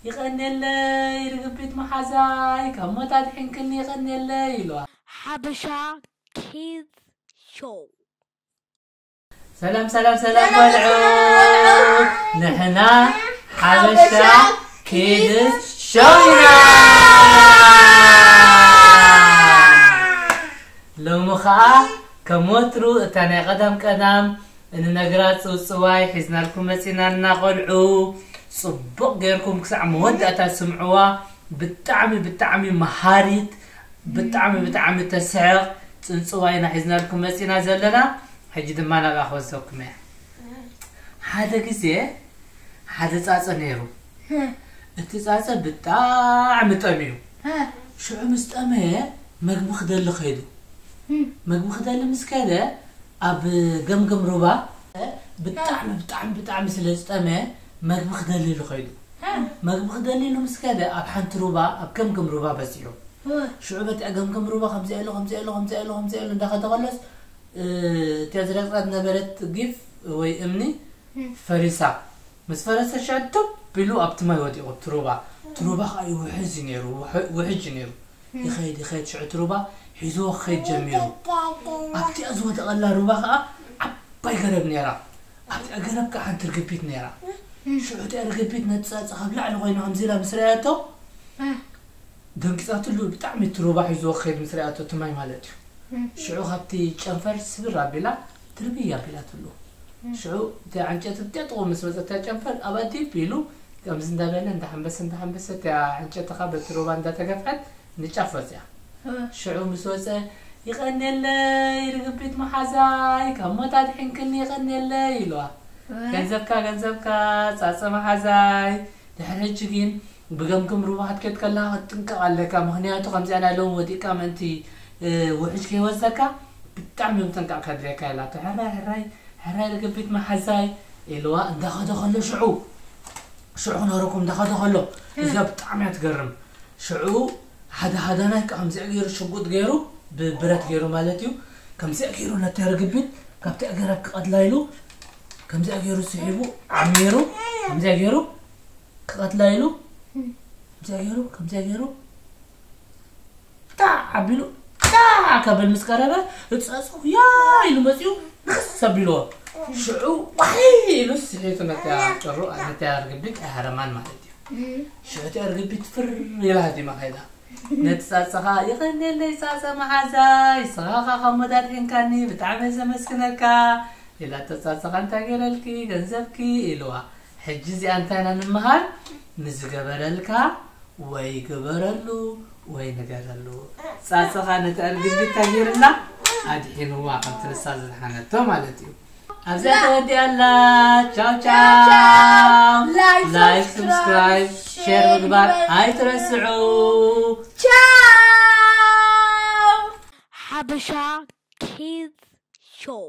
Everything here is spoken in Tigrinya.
ይቐንየለይ ርግቢት መሓዛይ ካብ ሞት ኣድሒንክኒ ይቐንየለይ ኢልዋ። ሓበሻ ኪድስ ሾው። ሰላም ሰላም ሰላም ቆልዑ፣ ንሕና ሓበሻ ኪድስ ሾው ኢና። ሎሚ ኸኣ ከም ወትሩ እታ ናይ ቀዳም ቀዳም እንነግራ ጽውጽዋይ ሒዝናልኩም መጺናና ቆልዑ። ጽቡቕ ጌርኩም ክሳዕ መወዳእታ ስምዕዋ። ብጣዕሚ ብጣዕሚ መሃሪት፣ ብጣዕሚ ብጣዕሚ ተስሕቕ ጽንጽዋይ ኢና ሒዝናልኩም መጺና ዘለና። ሕጂ ድማ ናብኣ ክወስደኩም እየ። ሓደ ግዜ ሓደ ጻጸ ነይሩ። እቲ ጻጸ ብጣዕሚ ጠምዩ። ሽዑ ምስ ጠመየ መግቢ ክደሊ ከይዱ። መግቢ ክደሊ ምስ ከደ ኣብ ገምገም ሩባ ብጣዕሚ ብጣዕሚ ብጣዕሚ ስለ ዝጠመየ መግቢ ክደሊ ኢሉ ከይዱ። መግቢ ክደሊ ኢሉ ምስ ከደ ኣብ ሓንቲ ሩባ ኣብ ገምገም ሩባ በጺሑ። ሽዑ በቲ ገምገም ሩባ ከምዚኣ ኢሉ ከምዚኣ ኢሉ ከምዚኣ ኢሉ ከምዚኣ ኢሉ እንዳኸደ ከሎስ እቲያ ዝረግጻ ዝነበረት ጊፍ ወይ እምኒ ፈሪሳ። ምስ ፈረሰ ሽዑ ቱብ ኢሉ ኣብቲ ማይ ወዲቑ፣ እቲ ሩባ። እቲ ሩባ ከዓ ይውሕዝ እዩ ነይሩ፣ ውሕ- ውሕጅ እዩ ነይሩ። ይኸይድ ይኸይድ ሽዑ እቲ ሩባ ሒዝዎ ክኸይድ ጀሚሩ። ኣብቲኣ ዝወደቐላ ሩባ ከዓ ዓባይ ገረብ ነይራ። ኣብቲኣ ገረብ ከዓ ሓንቲ ርግቢት ነይራ። ሽዑ እቲኣ ርግቢት ነቲ ጻጸ ካብ ላዕሊ ኮይና ከምዚ ኢላ ምስ ረኣየቶ ደንጊጻትሉ። ብጣዕሚ እቲ ሩባ ሒዝዎ ክኸይድ ምስ ረኣየቶ እቲ ማይ ማለት እዩ። ሽዑ ካብቲ ጨንፈር ስብር ኣቢላ ትርብይ ኣቢላትሉ። ሽዑ እቲ ዕንጨቲ እቲኣ ጥቕኡ ምስ መጸት እታ ጨንፈር ኣብኣ ዲብ ኢሉ ከምዚ እንዳበለ እንዳሓንበሰ እንዳሓንበሰ እቲኣ ዕንጨቲ ከዓ በቲ ሩባ እንዳተገፍዐት ንጫፍ ወፅያ። ሽዑ ምስ ወፀ ይቐንየለይ ርግቢት መሓዛይ ካብ ሞት ኣድሒንክኒ ይቐንየለይ ኢልዋ። ገንዘብካ ገንዘብካ ጻጸ መሓዛይ። ድሕሪ ሕጂ ግን ብገምግም ሩባ ክትከድ ከለካ ክትጥንቀቕ ኣለካ። ምኽንያቱ ከምዚኣ ናይ ሎሚ ወዲቕካ ምእንቲ ውሕጅ ከይወስደካ ብጣዕሚ ምጥንቃቕ ከድልየካ ኢላቶ። ሕራይ ሕራይ ሕራይ ርግቢት መሓዛይ ኢልዋ እንዳኸደ ከሎ ሽዑ ሽዑ ክነግረኩም እንዳኸደ ከሎ እዚኣ ብጣዕሚ እያ ትገርም። ሽዑ ሓደ ሃዳናይ ከዓ ከምዚኣ ገይሩ ሽጉጥ ገይሩ ብብረት ገይሩ ማለት እዩ። ከምዚኣ ገይሩ ነታ ርግቢት ካብቲ ገረብ ክቐትላ ኢሉ ከምዚኣ ገይሩ ስሒቡ ዓሚሩ ከምዚኣ ገይሩ ክቐትላ ኢሉ ከምዚኣ ገይሩ ከምዚኣ ገይሩ ጣዕ ኣቢሉ ጣዕ ከብል ምስ ቀረበ እፀፁ ያ ኢሉ መፂኡ ንክስ ኣቢልዎ። ሽዑ ዋሒ ኢሉ ስሒቱ ነታ ጭሩ ነታ ርግቢት ኣይሃረማን ማለት እዩ። ሽዑ እቲኣ ርግቢት ፍር ኢላ ሃዲማ ከይዳ። ነቲ ጻጸኻ ይቐንየለይ ጻጸ መሓዛይ፣ ንስኻ ኸኣ ካብ ሞት ኣድሒንካኒ ብጣዕሚ እየ ዘመስግነካ ኢላቶ። ጻጸኻ እንታይ ገይረልኪ ገንዘብኪ ኢልዋ። ሕጂ እዚኣ እንታይ ኢና ንምሃር? ንዝገበረልካ ወይ ግበረሉ ወይ ንገረሉ። ጻጸኻ ነቲ ኣርግቢ እንታይ ገይርላ? ኣድሒንዋ፣ ከምቲ ንሳ ዝደሓነቶ ማለት እዩ። ኣብዛ ተወዲኣ ኣላ። ቻው ቻው። ላይክ፣ ላይክ፣ ሰብስክራይብ፣ ሰብስክራይብ፣ ሼር ሼር ምግባር ምግባር ኣይትረስዑ። ቻው። ሓበሻ ኪድስ ሾው።